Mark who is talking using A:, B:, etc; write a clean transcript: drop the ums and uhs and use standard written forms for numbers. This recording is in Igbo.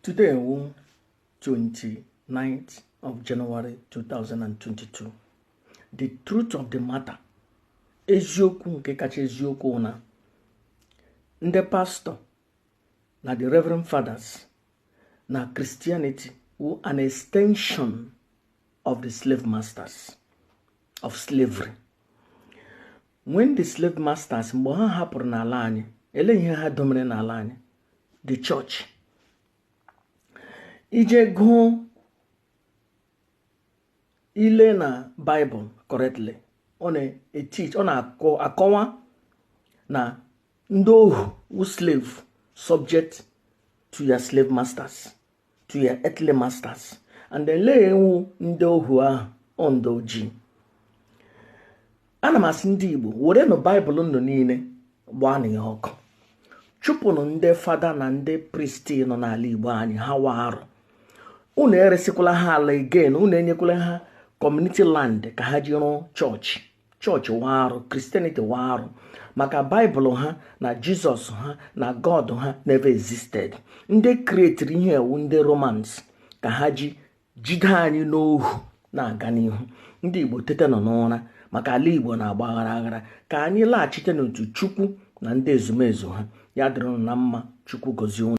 A: Today wụ 29th of January 2022. The truth of the matter, eziokwu nke kacha eziokwu, na ndị pastọ na the reverend fathers na Christianity wụ an extension of the slave masters of slavery. When the slave masters, mgbe ha hapụrụ n'ala anyị, ele ihe ha domere n'ala anyị? The church. Ije gụọ ile na Bible correctly, ọ na-eteach, ọ na-akọwa na ndị ohu wụ slave, subject to your slave masters, to your earthly masters. And then lee ewu ndị ohu ahụ, ọ ndị ojii. Ana m asị ndị Igbo, werenụ Baịbụl nnụ niile gbaa na ya ọkụ, chụpụnụ ndị fada na ndị priest nọ n'ala Igbo anyị. Ha wa arụ. Unu eresịkwala ha ala again, unu enyekwala ha community land ka ha ji rụọ chọọchị. Chọọchị wa arụ, Christianity wa arụ, maka Baịbụl ha na Jizọs ha na God ha never existed. Ndị createri ihe ewu ndị Romans ka ha ji jide anyị n'ohu na-aga n'ihu. Ndị Igbo, tete nọ n'ụra, maka ala Igbo na-agba aghara aghara. Ka anyị laghachite n'otu Chukwu na ndị ezumezu ha. Ya dịrị na mma. Chukwu gozie unu.